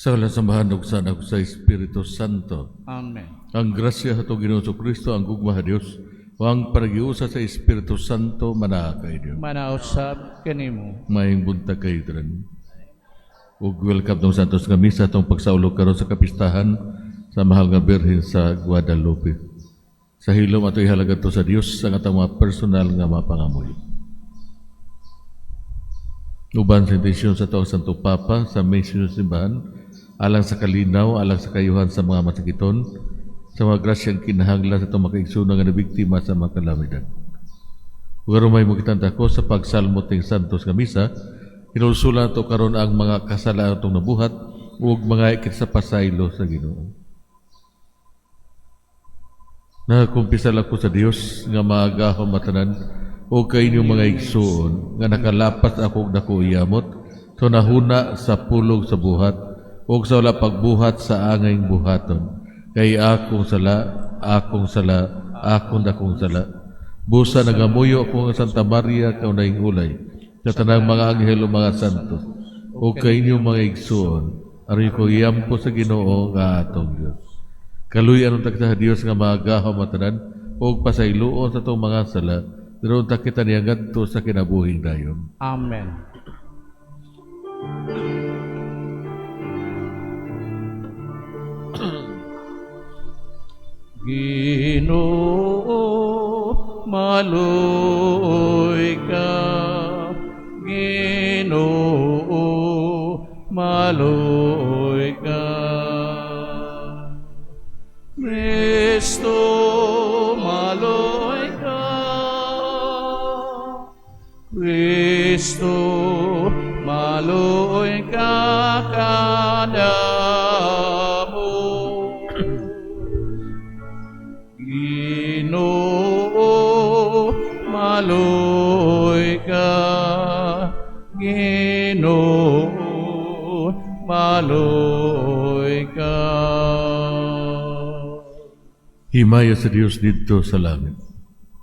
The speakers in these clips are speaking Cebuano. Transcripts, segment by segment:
Sa ngalan sa Amahan ug sa Anak ug sa Espiritu Santo. Amen. Ang grasya sa atong Ginoong Kristo, ang gugma sa Dios, ug ang panaghiusa sa Espiritu Santo manaa kaninyo. Manausab kanimo. Maayong buntag kayo tanan. Ug welcome tong Santos nga misa atong pagsaulog karon sa kapistahan sa Mahal nga Birhen sa Guadalupe. Sa hilom ato ihalagad to sa Dios ang atong mga personal nga mga pangamuyo. Uban sa intensyon sa atong Santo Papa sa mission sa simbahan, alang sa kalinaw, alang sa kayuhan sa mga masakiton, sa mga grasyang kinahanglan sa atong mga kaigsuonan nga nabiktima sa mga kalamidad. Ug aron mahimo kitang dako sa pagsalmo ting Santos nga misa, hinulsulan nato karon ang mga kasalanan atong nabuhat ug mga kita sa pasaylo sa Ginoo. Nagakumpisal ako sa Dios nga makagagahom tanan ug kaninyong mga igsuon nga nakalapas ako og dako yamot sa hunahuna, sa pulong, sa buhat ug sa wala pagbuhat sa angayng buhaton, kay akong sala, akong sala, akong dakong sala. Busa nagamuyo ako nga Santa Maria, kaunahing ulay, sa tanang mga anghel ug mga santos ug kaninyong mga igsuon, aron ko iampo sa Ginoo nga atong Dios. Kaluy-an unta kita sa Dios nga makagagahom tanan ug pasayloon sa atong mga sala, dira unta kita niya ngadto sa kinabuhing dayon. Amen. Ginoo, maluoy ka. Ginoo, maluoy ka. Kristo, maluoy ka. Kristo, maluoy ka kanamo. Ginoo, maluoy ka. Ginoo, maluoy ka. Himaya sa Dios didto sa langit.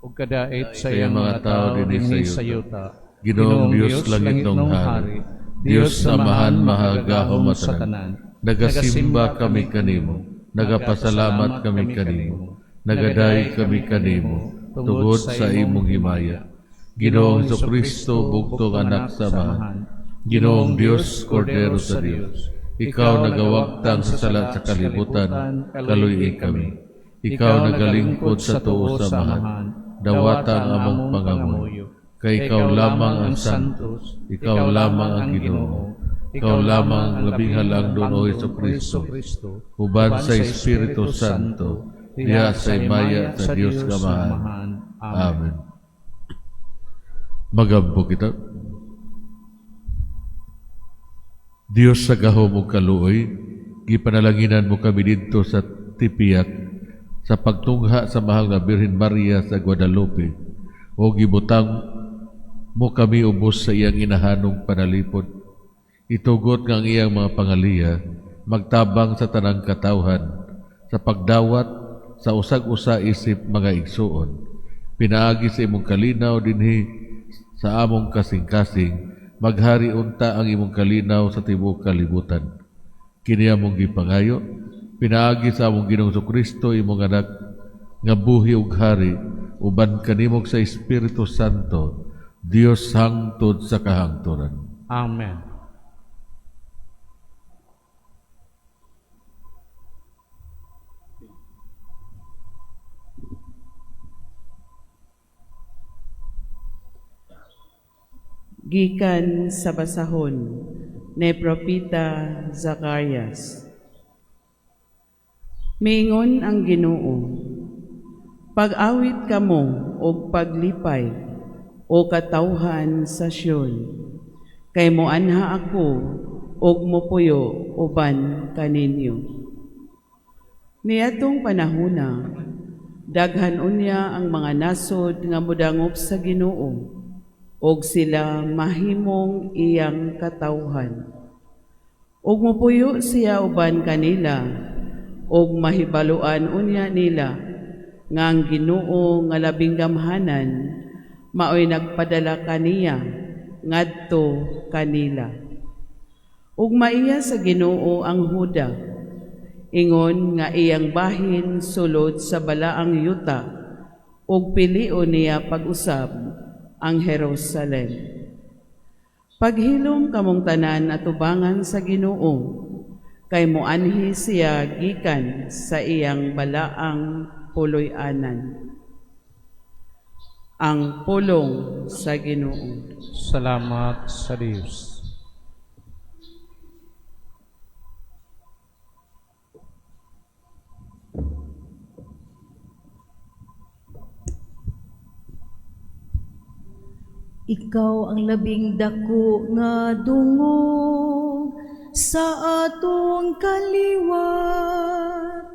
Ug kadait sa Sa iyang iyang mga tao dinhi sa yuta. Ginoong Dios, langitnong hari, Dios Amahan makagagahom sa tanan. Nagasimba kami kanimo, nagapasalamat kami kanimo, nagadayeg kami kanimo, tungod sa imong himaya. Ginoong Kristo, bugtong anak sa Amahan. Ginoong Dios, Kordero sa Dios. Ikaw nagawagtang sa sala sa kalibutan, kaluy kami. Ikaw nagalingkod sa tuo sa Amahan, dawata ang among pangamuyo. Kay ikaw lamang ang santos, ikaw lamang ang Ginoo, ikaw lamang ang labing halangdon, o Hesus Kristo, uban sa Espiritu Santo, diha sa himaya sa Dios nga Amahan. Amen. Magampo kita. Dios sa gahom ug kaluoy, gipanalanginan mo kami didto sa Tepeyac sa pagtungha sa mahal nga Birhen Maria sa Guadalupe, o gibutang mo kami ubos sa iyang inahanong panalipod. Itugot nga ang iyang mga pangaliya magtabang sa tanang katawhan sa pagdawat sa usag-usa isip mga igsuon. Pinaagi sa imong kalinaw dinhi sa among kasing-kasing, maghari unta ang imong kalinaw sa tibuok kalibutan. Kini among gipangayo, pinaagi sa among Ginoong Kristo, imong anak, nga buhi ug hari uban kanimo sa Espiritu Santo, Dios hangtod sa kahangturan. Amen. Gikan sa basahon ni Propeta Zacarias. Miingon ang Ginoo, pag-awit kamo og paglipay, o katawhan sa Sion, kay moanha ako og mopuyo uban kaninyo. Niadtong panahona, daghan unya ang mga nasod nga modangop sa Ginoo, og sila mahimong iyang katawhan. Og mopuyo siya uban kanila, og mahibaluan unya nila nga ang Ginoo nga labing gamhanan maoy nagpadala kaniya ngadto kanila. Ug maiya sa Ginoo ang Huda, ingon nga iyang bahin sulod sa balaang yuta, ug pilion niya pag-usab ang Jerusalem. Paghilom kamong tanan atubangan sa Ginoo, kay moanhi siya gikan sa iyang balaang puloy-anan. Ang pulong sa Ginoo. Salamat sa Dios. Ikaw ang labing dako nga dungog sa atong kaliwat.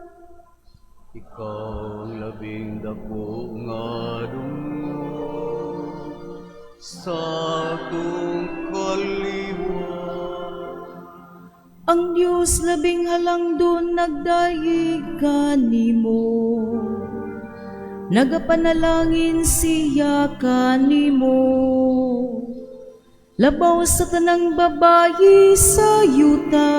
Ikaw ang labing dako nga dungog sa atong kaliwat. Ang Dios labing halangdon nagdayeg kanimo. Nagapanalangin siya kanimo. Labaw sa tanang babayi sa yuta.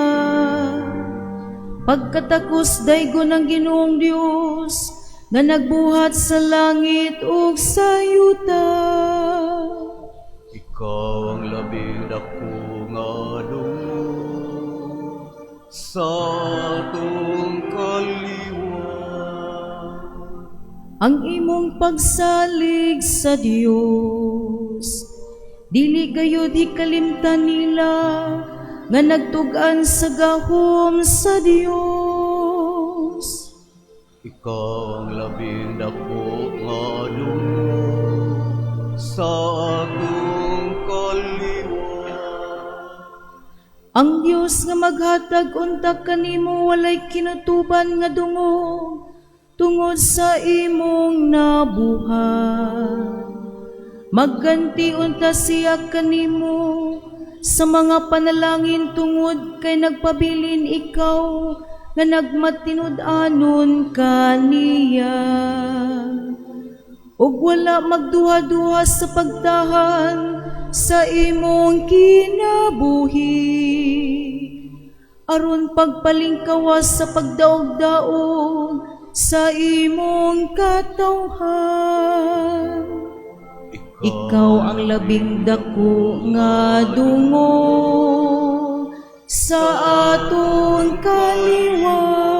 Pagkatakos daygon ang Ginoong Dios nga nagbuhat sa langit ug sa yuta. Ikaw ang labing dako nga dungog sa atong kaliwat. Ang imong pagsalig sa Dios dili gayud hikalimtan nila nga nagtug-an sa gahom sa Dios. Ikaw ang labing dako nga dungog sa atong kaliwat. Ang Dios nga maghatag unta kanimo walay kinutuban nga dungog tungod sa imong nabuhat. Magganti unta siya kanimo sa mga panalangin tungod kay nagpabilin ikaw nga nagmatinud-anon kaniya. Ug wala magduha-duha sa pagtahan sa imong kinabuhi. Aron pagpalingkawas sa pagdaog-daog sa imong katawhan. Ikaw ang labing dako nga dungog sa aton kaliwat.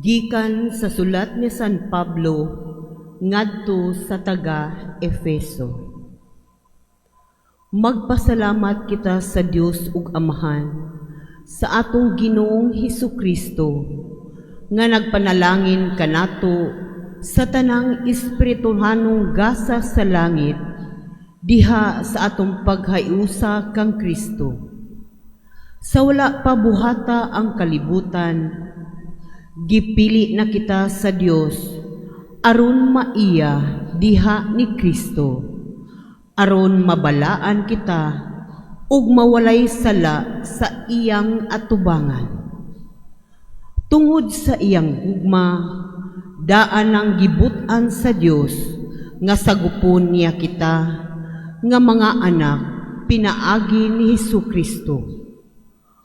Gikan sa sulat ni San Pablo ngadto sa taga Efeso. Magpasalamat kita sa Dios ug Amahan sa atong Ginoong Hesukristo nga nagpanalangin kanato sa tanang espirituhanong gasa sa langit diha sa atong paghiusa kang Kristo. Sa wala pa buhata ang kalibutan, gipili na kita sa Dios aron maiya diha ni Kristo, aron mabalaan kita ug mawalay sala sa iyang atubangan. Tungod sa iyang gugma, daan ang gibut-an sa Dios nga sagupon niya kita nga mga anak pinaagi ni Hesus Kristo.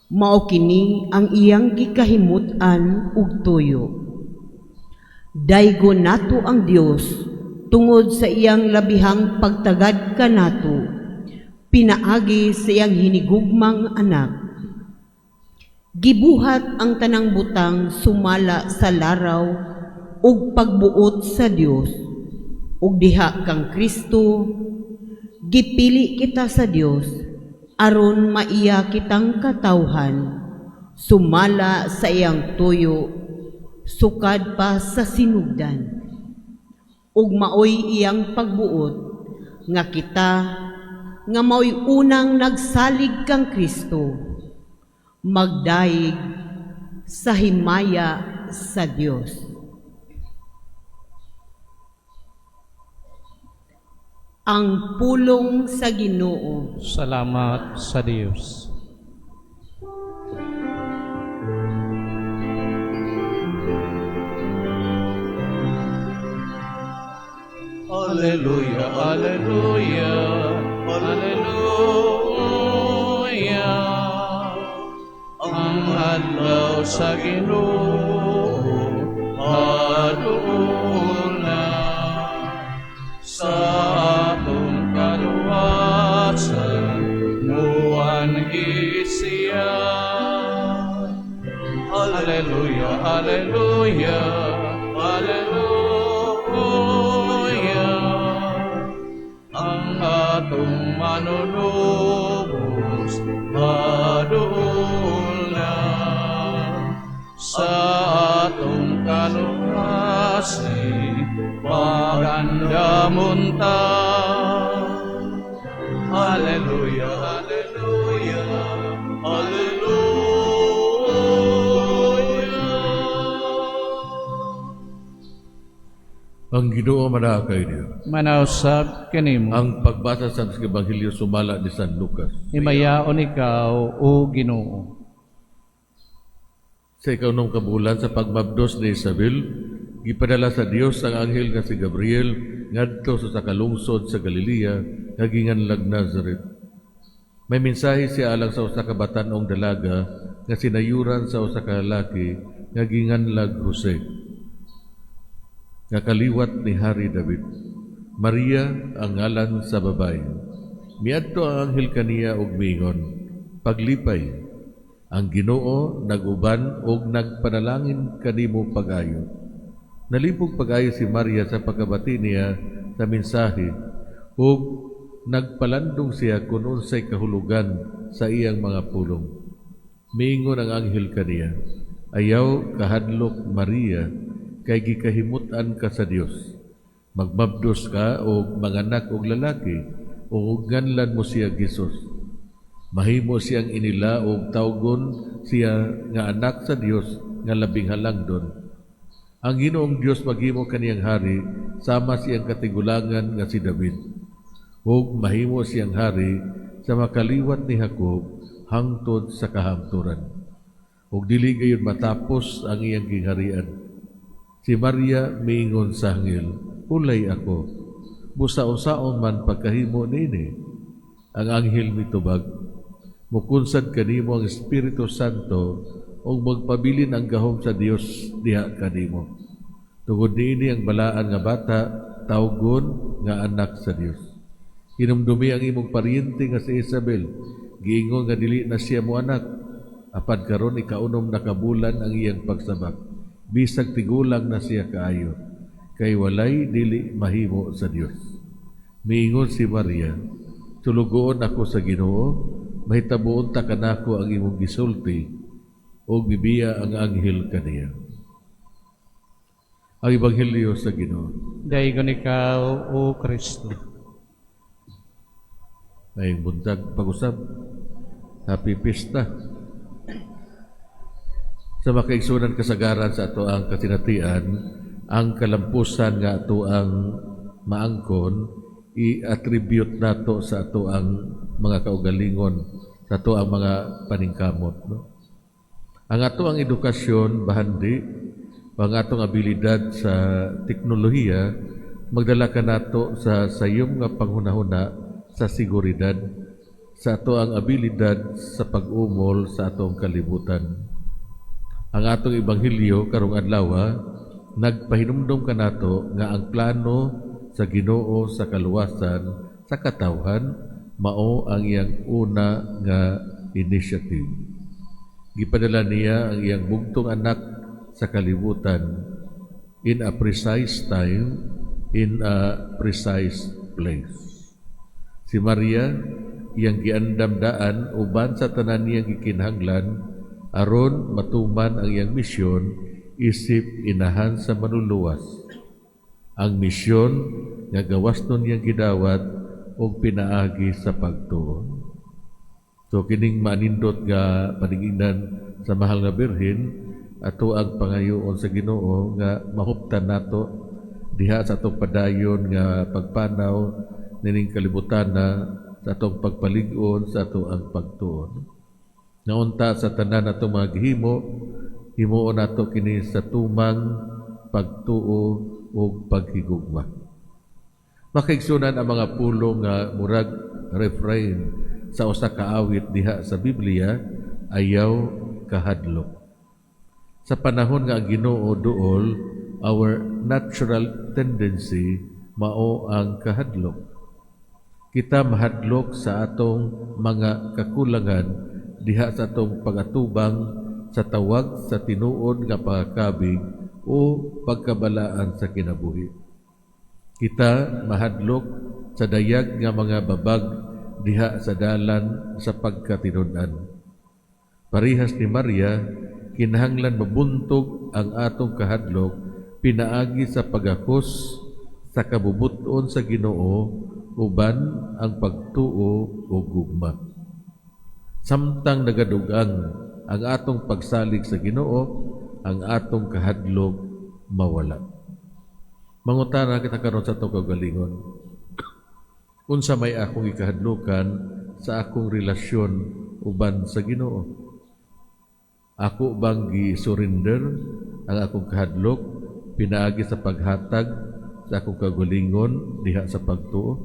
Mao kini ang iyang gikahimut-an ug tuyo. Daygon nato ang Dios tungod sa iyang labihang pagtagad kanato pinaagi sa iyang hinigugmang anak. Gibuhat ang tanang butang sumala sa laraw ug pagbuot sa Dios, ug diha kang Kristo gipili kita sa Dios aron maiya kitang katawhan sumala sa iyang tuyo sukad pa sa sinugdan. Ug maoy iyang pagbuot nga kita nga maoy unang nagsalig kang Kristo magdayeg sa himaya sa Dios. Ang pulong sa Ginoo. Salamat sa Dios. Alleluia, Alleluia, Alleluia. Ang adlaw sa Ginoo aduna sa atong kaluwasan muanhi siya. Alleluia, Alleluia, Alleluia. Ang atong manunubos aduna sa atong kalukasi pagandamon ta. Alleluia, Alleluia, Alleluia. Ang Ginoo manaa kaniyo. Manausab kanimo. Ang pagbasa sa Ebanghelyo sumala ni San Lucas. Himayaon ikaw, o Ginoo. Sa ikaunom ka bulan sa pagmabdos ni Isabel, gipadala sa Dios ang anghel nga si Gabriel ngadto sa kalungsod sa Galilea nga ginganlag Nazaret. May mensahe siya alang sa usa ka batan-ong dalaga nga sinayuran sa usa ka lalaki nga ginganlag Jose, nga kaliwat ni Hari David. Maria ang ngalan sa babae. Miadto ang anghel kaniya og miingon, "Paglipay, ang Ginoo nag-uban og nagpanalangin kanimo pag-ayo." Nalipog pag-ayo si Maria sa pagkabati niya sa mensahe ug nagpalandong siya kung unsay kahulugan sa iyang mga pulong. Miingon ang anghel kaniya, "Ayaw kahadlok, Maria, kay gikahimut-an ka sa Dios. Magmabdos ka og manganak og lalaki ug nganlan mo siya Jesus. Mahimo siyang inila og tawgon siya nga anak sa Dios nga labing halangdon. Ang Ginoong Dios maghimo kaniyang hari sama siyang katigulangan nga si David. Ug mahimo siyang hari sa makaliwat ni Jacob hangtod sa kahangturan. Ug dili gayud matapos ang iyang gingharian." Si Maria miingon sa anghel, "Ulay ako, busa unsaon man pagkahimo niini?" Ang anghel mitubag, "Mukunsad kanimo ang Espiritu Santo ug magpabilin ang gahom sa Dios diha kanimo. Tungod niini ang balaan nga bata tawgon nga anak sa Dios. Hinumdumi ang imong paryente nga si Isabel, giingon nga dili na siya moanak, apan karon ikaunom na ka bulan ang iyang pagsabak. Bisag tigulang na siya kaayo, kay walay dili mahimo sa Dios." Miingon si Maria, "Sulugoon ako sa Ginoo, mahitabo unta kanako ang imong gisulti," ug mibiya ang anghel kaniya. Ang Ebanghelyo sa Ginoo. Daygon ikaw, O Kristo. Maayong buntag pag-usab. Happy Pista. Sa makaigsunan kasagaran sa ato ang kasinatian, ang kalampusan nga ato ang maangkon, i-attribute nato sa ato ang mga kaugalingon, sa ato ang mga paningkamot. No? Ang ato ang edukasyon, bahandi, ang atong abilidad sa teknolohiya, magdala ka nato sa sayom nga panghunahuna sa seguridad, sa ato ang abilidad sa pag-umol sa atong kalibutan. Ang atong ebanghelyo karong adlaw nagpahinumdom kanato nga ang plano sa Ginoo sa kaluwasan sa katawhan mao ang iyang una nga initiative. Gipadala niya ang iyang bugtong anak sa kalibutan in a precise time, in a precise place. Si Maria iyang giandam daan uban sa tanan niyang gikinahanglan aron matuman ang iyang misyon isip inahan sa manluluwas. Ang misyon nga gawas nun niyang gidawat og pinaagi sa pagtuo. So kining manindot nga paningnan sa mahal nga Birhen, ato ang pangayoon sa Ginoo nga mahuptan nato diha sa atong padayon nga pagpanaw nining kalibutan na sa atong pagpalig-on sa atoang pagtuon. Naunta sa tanan atong mga gihimo, himuon nato kini sa tumang pagtuo ug paghigugma. Makaigsunan, ang mga pulong nga murag refrain sa usa ka awit diha sa Biblia, "Ayaw kahadlok." Sa panahon nga ang Ginoo duol, our natural tendency mao ang kahadlok. Kita mahadlok sa atong mga kakulangan diha sa atong pagatubang sa tawag sa tinuod nga pagkabig o pagkabalaan sa kinabuhi. Kita mahadlok sa dayag nga mga babag diha sa dalan sa pagkatinud-an. Parihas ni Maria, kinahanglan mabuntog ang atong kahadlok pinaagi sa pagakos sa kabubut-on sa Ginoo uban ang pagtuo ug gugma. Samtang nagadugang ang atong pagsalig sa Ginoo, ang atong kahadlok mawala. Mangutana kita karon sa atong kaugalingon. Unsa may akong ikahadlukan sa akong relasyon uban sa Ginoo? Ako bang gi-surrender ang akong kahadlok pinaagi sa paghatag sa akong kaugalingon diha sa pagtuo?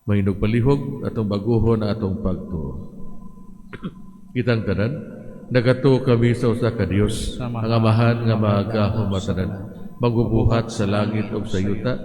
Mahinug palihog, atong baguhon ang atong pagtuo. Kitang tanan, nagatuo kami sa usa ka Dios, ang Amahan nga makagagahom tanan, magbubuhat sa langit ug sa yuta,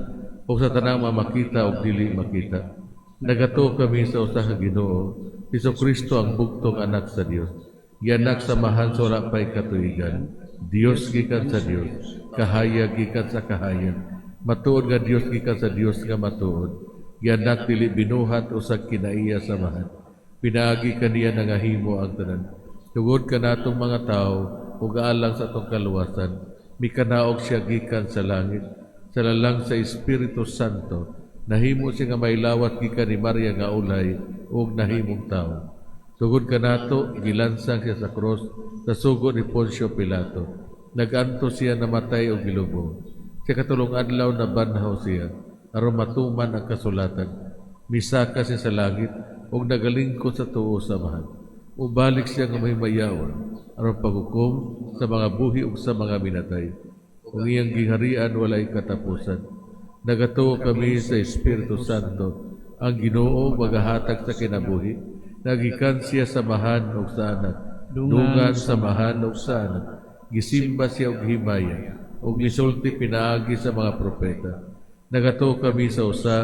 ug sa tanang mga makita ug dili makita. Nagatuo kami sa usa ka Ginoo, Hesus Kristo, ang bugtong anak sa Dios. Gianak sa Amahan sa wala pay katuigan. Dios gikan sa Dios, kahayag gikan sa kahayag. Matuod nga Dios gikan sa Dios nga matuod. Gianak, dili binuhat, usag kinaiya sa Amahan. Pinaagi kaniya nangahimo ang tanan. Tungod kanatong mga tao ug alang sa atong kaluwasan, mikanaog siya gikan sa langit sa lalang sa Espiritu Santo. Nahimo siya nga may lawat gikan ni Maria nga ulay ug nahimong tao. Tungod kanato, gilansang siya sa krus sa sugo ni Poncio Pilato. Nagantos siya, namatay ug gilubong. Sa ikatulong adlaw nabanhaw siya aron matuman ang kasulatan. Misaka siya sa langit ug nagalingkod sa tuo sa Amahan. Ubalik siya nga mahimayaon aron paghukom sa mga buhi ug sa mga minatay. Ug iyang gingharian walay katapusan. Nagatuo kami sa Espiritu Santo, ang Ginoo magahatag sa kinabuhi. Nagikan siya sa Amahan ug sa Anak. Dungan sa Amahan ug sa Anak. Gisimba siya og himaya ug misulti pinaagi sa mga propeta. Nagatuo kami sa usa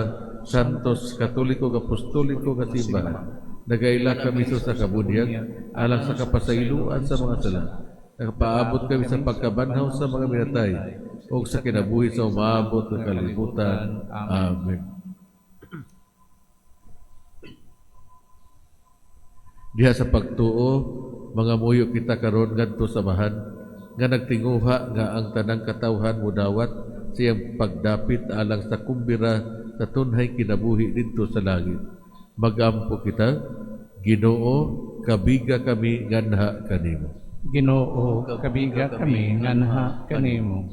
Santos, Katoliko ug Apostoliko nga simbahan. Nagaila kami sa usa ka bunyag alang sa kapasayloan sa mga sala. Nakapaabot kami sa pagkabanhaw sa mga minatay ug sa kinabuhi sa umaabot nga kalibutan. Amen. Diha sa pagtuo, mga muyo kita karon ngadto sa Amahan nga nagtinguha nga ang tanang katawhan mudawat sa iyang pagdapit alang sa kumbira sa tunhay kinabuhi didto sa langit. Magampo kita. Ginoo, kabiga kami nganha kanimo. Ginoo, kabiga kami nganha kanimo.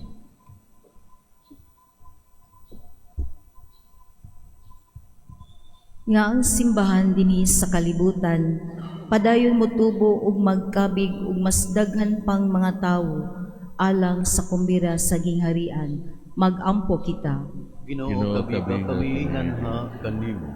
Nga ang simbahan dinhi sa kalibutan padayon motubo ug magkabig og mas daghan pang mga tawo alang sa kumbira sa gingharian. Magampo kita. Ginoo, Ginoo, kabiga kabiga kami kami nganha kanimo.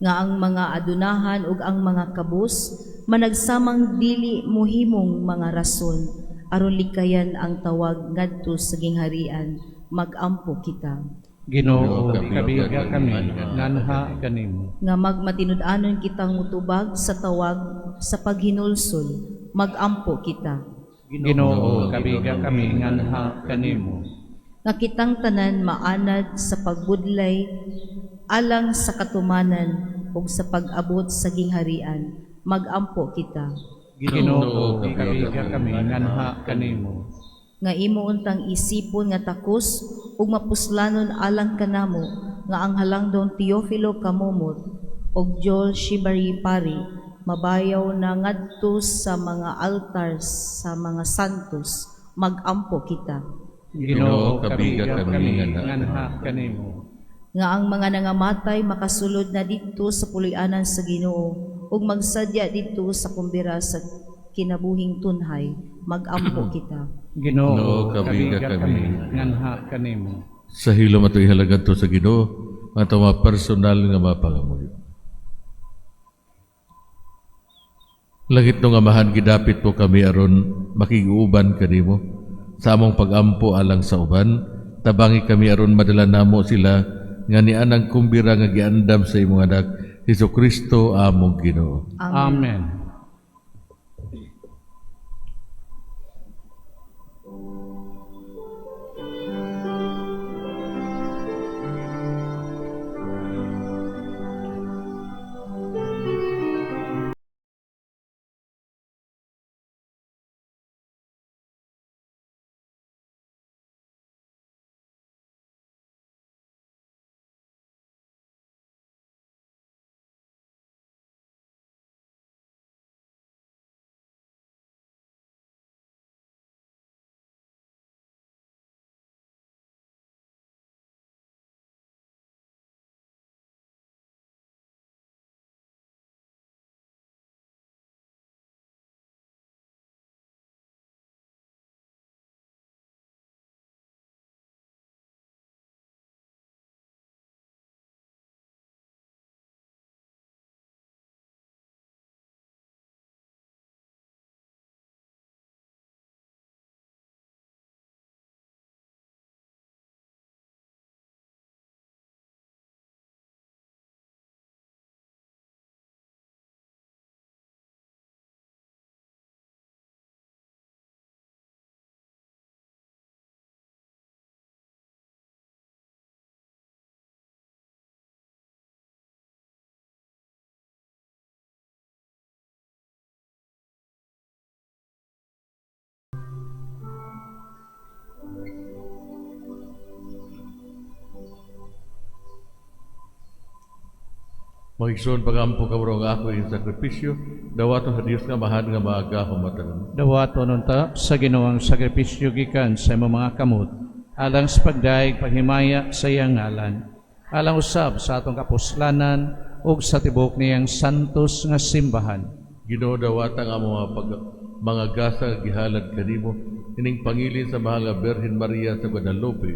Nga ang mga adunahan ug ang mga kabus managsamang dili mohimong mga rason aron likayan ang tawag ngadto sa gingharian. Magampo kita. Ginoo, Ginoo, kabiga kami nganha kanimo. Nga magmatinud-anon kitang mutubag sa tawag sa paghinulsol. Magampo kita. Ginoo, kabiga kami nganha kanimo. Nga kitang tanan maanad sa pagbudlay alang sa katumanan ug sa pag-abot sa gingharian. Magampo kita. Ginoo, kabiga kami nganha kanimo. Nga imo untang isipon nga takos ug mapuslanon alang kanamo nga ang halangdong Teofilo Camomot ug Joel Shibari Pari mabayaw na ngadto sa mga altar sa mga santos. Magampo kita. Ginoo, kabiga kami nganha kanimo. Nga ang mga nangamatay makasulod na didto sa puloy-anan sa Ginoo ug magsadya didto sa kumbira sa kinabuhing tunhay. Magampo kita. Ginoo, Ginoo, kabiga kabiga kami. kami nganha kanimo. Sa hilom ato ihalagad to sa Ginoo ang atong mga personal nga mga pangamuyo. Langit nung Amahan, gidapit po kami aron makiguban kanimo sa among pagampo alang sa uban. Tabangi kami aron madala namo sila nga nianang kumbira nga giandam sa imong anak Hesus Kristo among Ginoo. Amen. Magigsoon pagampo kamro nga ako iyong sakripisyo, dawato sa Dios nga Amahan nga maagahom matanan. Dawaton unta sa Ginoo ang sakripisyo gikan sa imong mga kamot alang sa pagdayeg paghimaya sa iyang ngalan, alang usab sa atong kapuslanan ug sa tibuok niyang santos nga simbahan. Ginoo, dawata nga mga pag, mga gasa nga gihalad kanimo ining pangilin sa mahal nga Birhen Maria sa Guadalupe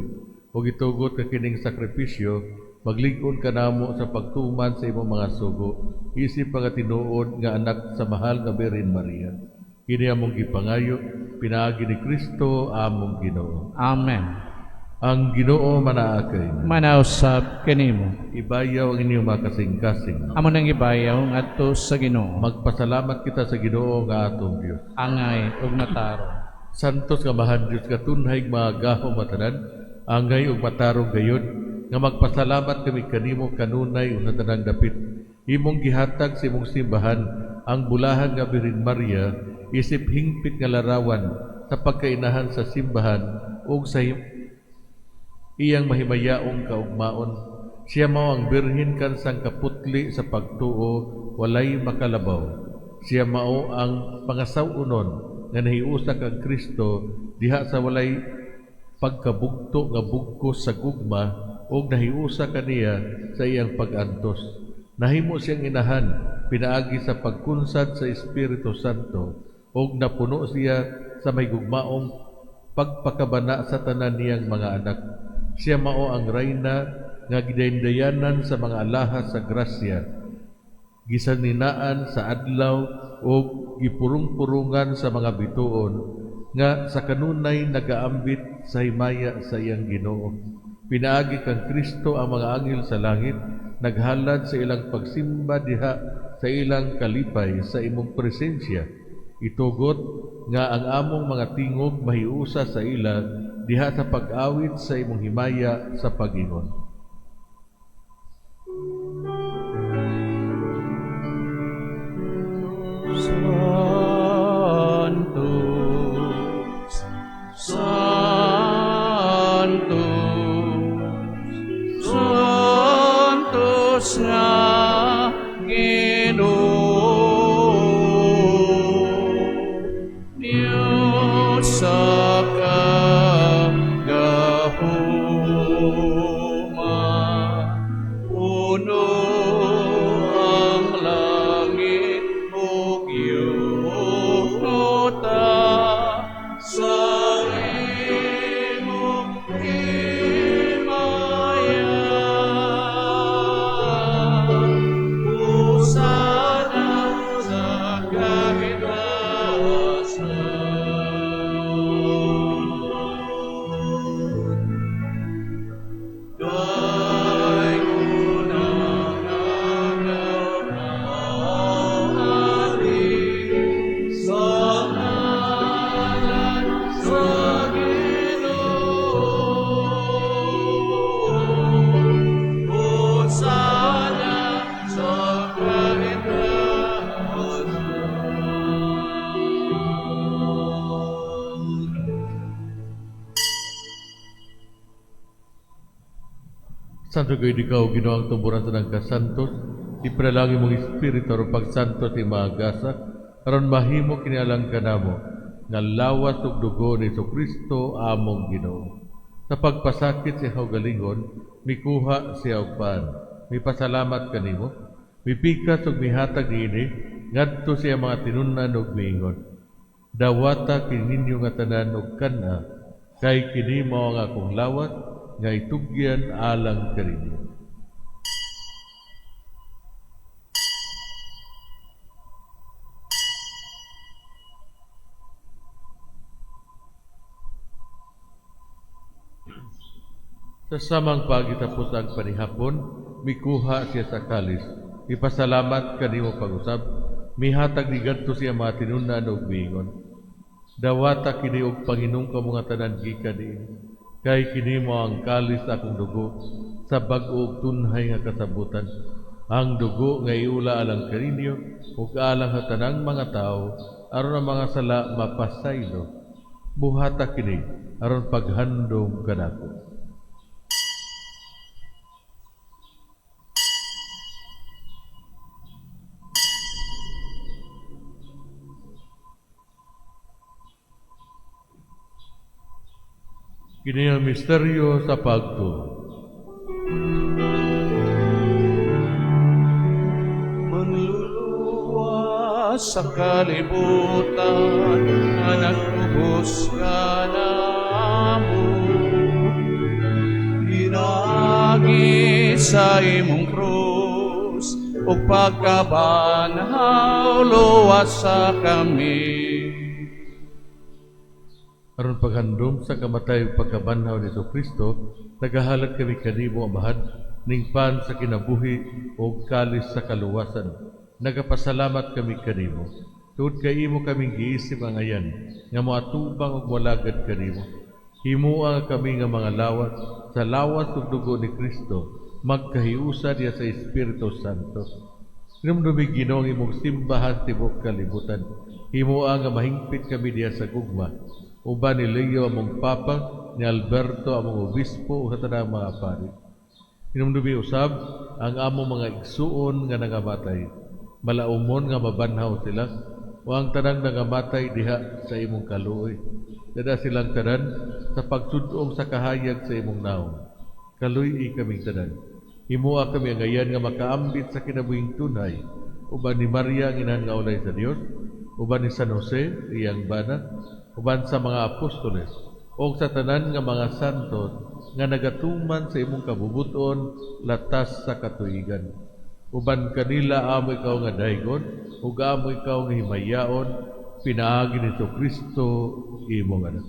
ug itugot ka kining sakripisyo maglig-on kanamo sa pagtuman sa imong mga sugo isip mga tinuod nga anak sa mahal nga Birhen Maria. Kini among gipangayo pinaagi ni Kristo among Ginoo. Amen. Ang Ginoo manaa kay. Manausab kanimo. Ibayaw ang inyong mga kasing-kasing. Amo nang ibayaw ngadto sa Ginoo. Magpasalamat kita sa Ginoo nga atong Dios. Angay ug matarong. Santos nga mahan Dios nga tunhay mga gahom matanan, angay ug matarong gayud nga magpasalamat kami kanimo kanunay ug sa tanang dapit. Imong gihatag sa imong simbahan ang bulahan nga Birhen Maria isip hingpit nga larawan sa pagkainahan sa simbahan ug sa iyang mahimayaong kaugmaon. Siya mao ang birhen kan sangkaputli sa pagtuo, walay makalabaw. Siya mao ang pangasaw-unon nga nahiusa kang Kristo diha sa walay pagkabugto nga bugkos sa gugma ug nahiusa kaniya sa iyang pag-antos. Nahimo siyang inahan pinaagi sa pagkunsad sa Espiritu Santo ug napuno siya sa may gugmaong pagpakabana sa tanan niyang mga anak. Siya mao ang rayna nga gidayandayanan sa mga alahas sa grasya, gisaninaan sa adlaw ug gipurong-purungan sa mga bituon nga sa kanunay nagaambit sa himaya sa iyang Ginoo. Pinaagi kang Kristo ang mga anghel sa langit naghalad sa ilang pagsimba diha sa ilang kalipay sa imong presensya. Itugot nga ang among mga tingog mahiusa sa ila diha sa pag-awit sa imong himaya sa pag-ingon. Santos, Santos, Santos nga Ginoo, Diyos sa kagahuman. Santo gayud ikaw, Ginoo, ang tumburan sa tanang kasantos, ipanalangin imong Espiritu aron pagsantos ining mga gasa, aron mahimo kini alang kanamo, nga lawas ug dugo ni Kristo among Ginoo. Sa pagpasakit sa iyang kaugalingon, mikuha siya og pan, mipasalamat kanimo, mipikas ug mihatag niini ngadto sa iyang mga tinun-an ug miingon: "Dawata kini ninyo nga tanan ug kan-a, kay kini mao ang akong lawas nga itugyan alang kaninyo." Sa samang paagi tapos ang panihapon, mikuha siya sa kalis. Ipasalamat kanimo pag-usab, mihatag ni gadto sa iyang mga tinun-an ug miingon: "Dawata kini ug panginom kamo nga tanan gikan niini, kay kini mao ang kalis sa akong dugo sa bag-o ug tunhay nga kasabutan. Ang dugo nga iula alang kaninyo ug alang sa tanang mga tawo aron ang mga sala mapasaylo. Buhata kini aron paghandom kanako." Kini ang misteryo sa pagtuo. Manluluwas sa kalibutan nga nagtubos kanamo, pinaagi sa imong krus ug pagkabanhaw, luwasa kami. Aron paghandom sa kamatay ug pagkabanhaw ni Kristo, nagahalad kami kanimo, Amahan, ning pan sa kinabuhi ug kalis sa kaluwasan. Nagapasalamat kami kanimo tungod kay imo kaming giisip angayan nga moatubang ug moalagad kanimo. Himoa kami nga mga lawas sa lawas ug dugo ni Kristo magkahiusa diha sa Espiritu Santo. Hinumdumi, Ginoo, ang imong simbahan tibuok kalibutan. Himoa nga mahingpit kami diha sa gugma uban ni Leo among Papa, ni Alberto among Obispo ug sa tanang mga pari. Hinumdumi usab ang among mga igsuon nga nangamatay. Malaumon nga mabanhaw sila o ang tanang nangamatay diha sa imong kaluoy. Dad-a silang tanan sa pagsud-ong sa kahayag sa imong nawong. Kaluy-i kaming tanan. Himoa kami angayan nga makaambit sa kinabuhing tunhay uban ni Maria ang inahan nga ulay sa Dios, uban ni San Jose iyang bana, uban sa mga apostoles o sa tanan nga mga santos nga nagatuman sa imong kabubuton latas sa katuigan. Uban kanila amo ikaw nga daygon ug amo ikaw nga himayaon pinaagi ni Kristo imong anak.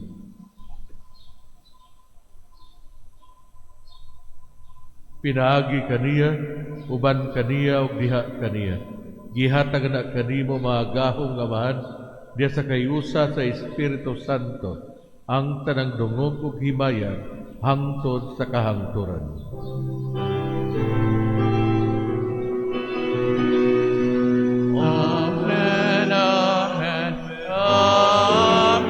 Pinaagi kaniya, uban kaniya ug diha kaniya, gihatag na kanimo, mahagahom nga Amahan, diha sa kahiusa sa Espiritu Santo, ang tanang dungog ug himaya hangtod sa kahangturan. Amen, Amen, Amen,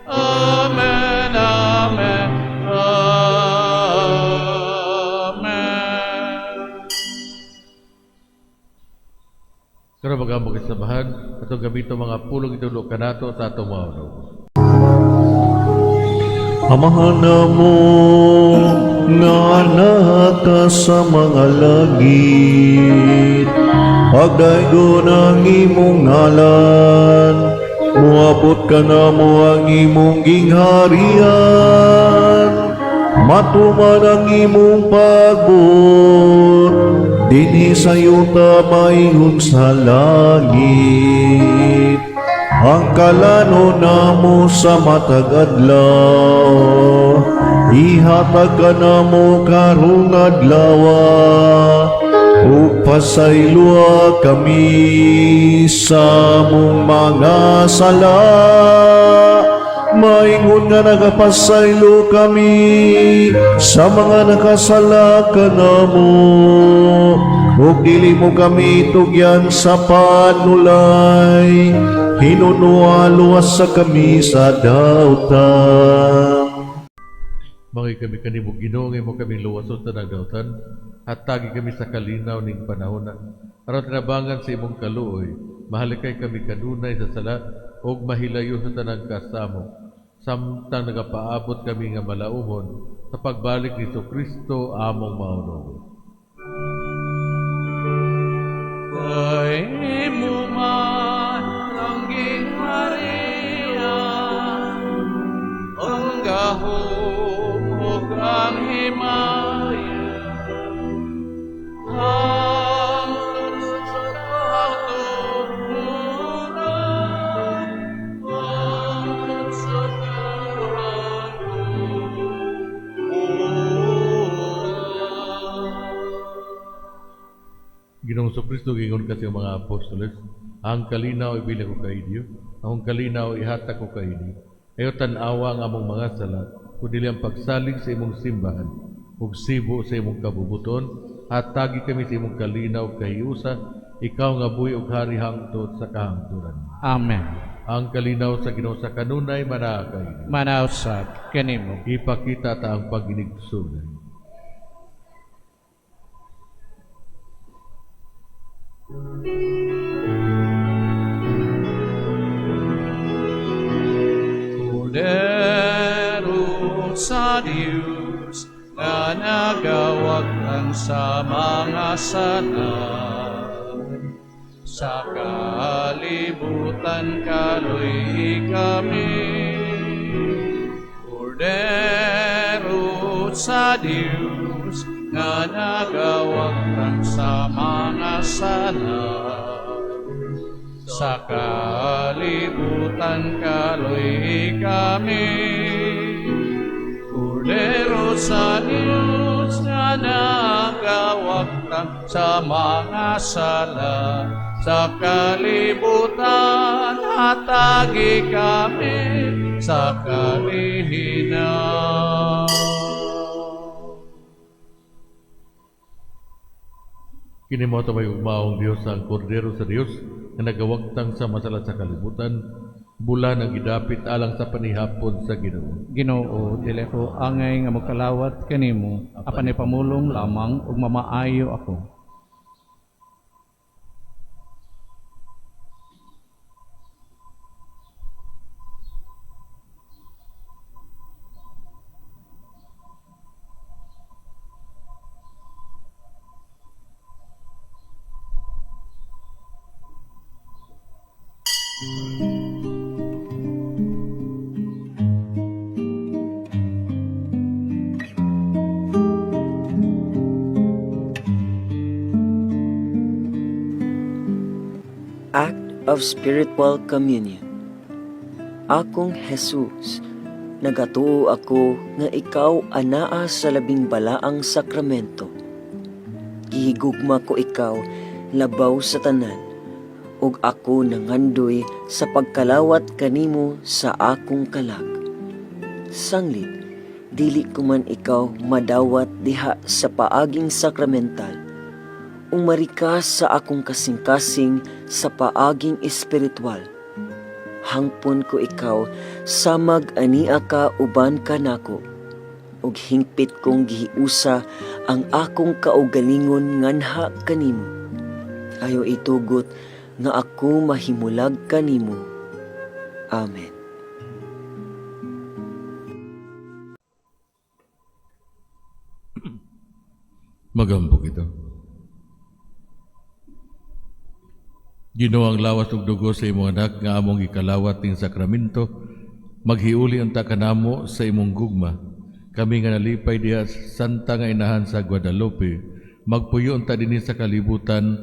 Amen, Amen, Amen. Karon mag-ampo kita sa Amahan, atong gamiton mga pulong itudlo kanato sa atong mga unog. Amahan namo nga naa ka sa mga langit, pagdaygon ang imong ngalan, muabot kanamo ang imong gingharian, matuman ang imong pagbuot, dinhi sa yuta maingon sa langit. Ang kalanon namo sa matag adlaw, ihatag kanamo karong adlaw, ug pasayloa kami sa among mga sala, maingon nga nagapasaylo kami sa mga nakasala kanamo, ug dili mo kami tugyan sa panulay, hinunoa luwasa kami sa dautan. Mangay kami kanimo Ginoo nga imo kaming luwason sa nagdautan, hatagi kami sa kalinaw ning panahona. Aron tinabangan sa imong kaluoy, mahalikay kami kanunay sa sala ug mahilayo sa tanang kasamo. Samtang nagapaabot kami nga malaumon sa pagbalik ni Kristo among Maunong. Kay imo man ang gingharian, ang gahom ug ang himaya, hangtod sa kahangturan, hangtod sa kahangturan. Ginoong Kristo, gingon ka sa mga apostoles, ang kalinaw ibilin ko kainyo, ang kalinaw ihatag ko kainyo. Ayaw tan-awa ang among mga sala, kundi ang pagsalig sa imong simbahan, ug sibo sa imong kabubuton, hatagi kami sa imong kalinaw kahiusa, ikaw nga buhi ug hari hangtod sa kahangturan. Amen. Ang kalinaw sa Ginoo sa kanunay manaa kainyo. Manausab kanimo. Ipakita ta ang paginigsunay. Kordero sa Diyos nga nagawagtang sa mga sala, sa kalibutan kaloy kami. Kordero sa Diyos nga nagawagtang sa mga sala, sa kalibutan kaloy kami. Kordero sa Diyos nga nagawagtang sa mga sala, sa kalibutan hatagi kami sa kalihinaw. Kini mao may ugmaong Dios ang kordero sa Dios nga nagawagtang sa masala sa kalibutan, bula nga gidapit alang sa panihapon sa Ginoo. Ginoo, dili ko angay nga mokalawat kanimo, apan ipamulong lamang ug mamaayo ako. Act of Spiritual Communion. Akong Jesus, nagatuo ako nga ikaw anaa sa labing balaang sakramento. Gihigugma ko ikaw labaw sa tanan, ug ako nangandoy sa pagkalawat kanimo sa akong kalag. Sanglit, dili ko man ikaw madawat diha sa paaging sakramental, umari ka sa akong kasing-kasing sa paaging espiritual. Hangpon ko ikaw, samag ania ka uban ka nako, ug hingpit kong gihiusa ang akong kaugalingon nganha kanimo. Ayaw itugot nga ako mahimulag kanimo. Amen. Magampo kita. Ginoo, ang lawas ug dugo sa imong anak nga among gikalawat ning sakramento, maghiuli unta kanamo sa imong gugma. Kami nga nalipay diha sa Santa nga Inahan sa Guadalupe, magpuyo unta dinhi sa kalibutan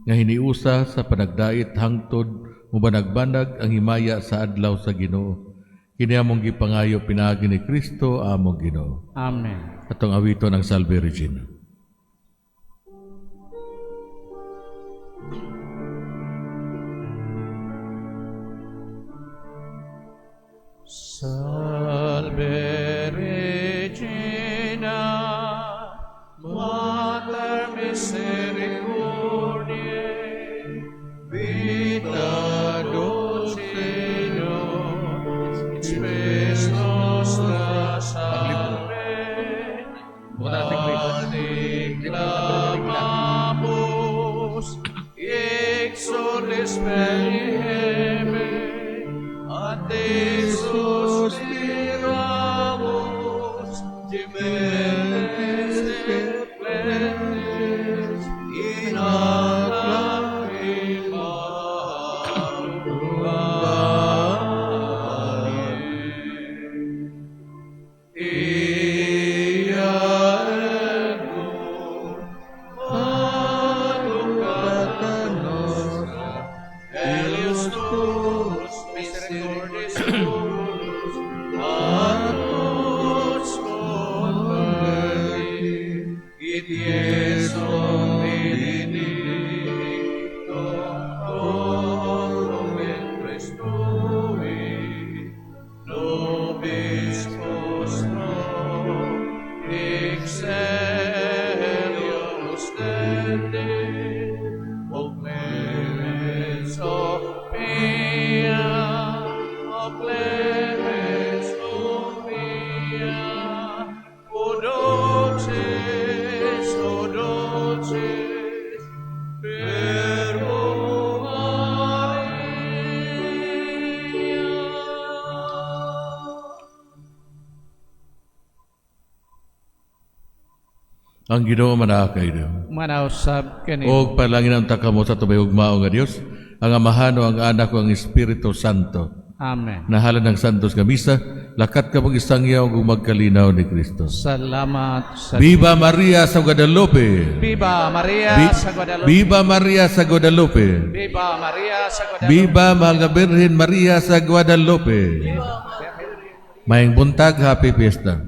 nga hiniusa sa panagdait hangtod mubanag-banag ang himaya sa adlaw sa Ginoo. Kini among gipangayo pinaagi ni Kristo among Ginoo. Amen. Atong awiton ang Salve Regina. Salve Regina, Mater misericordiae, vita dulcedo, spes nostra salve. Sperieme, a te suspiramus, gementes et flentes, in hac lacrima. Amen. Ia ergo, advocata nostra, Eleos tuus, misericordis tuus, a nos converti, et Iesum benedicto fructum ventris tui, nobis post hoc exilium ostende, O clemens, O pia, O clemens, O pia, O dulcis, O dulcis, Virgo Maria. Ang Ginoo manaa kaniyo. Manausab kanimo. Og panalangin unta kamo sa atong mahigugmaon nga Dios, ang Amahan ug ang Anak ug ang Espiritu Santo. Amen. Nahalad ang santos nga misa, lakat kamog isangyaw ug magkalinaw ni Kristo. Salamat sa Viva Maria sa Guadalupe. Viva Maria sa Guadalupe. Viva Maria sa Guadalupe. Viva Maria sa Guadalupe. Viva Mahal nga Birhen Maria sa Guadalupe. Maayong buntag, happy fiesta.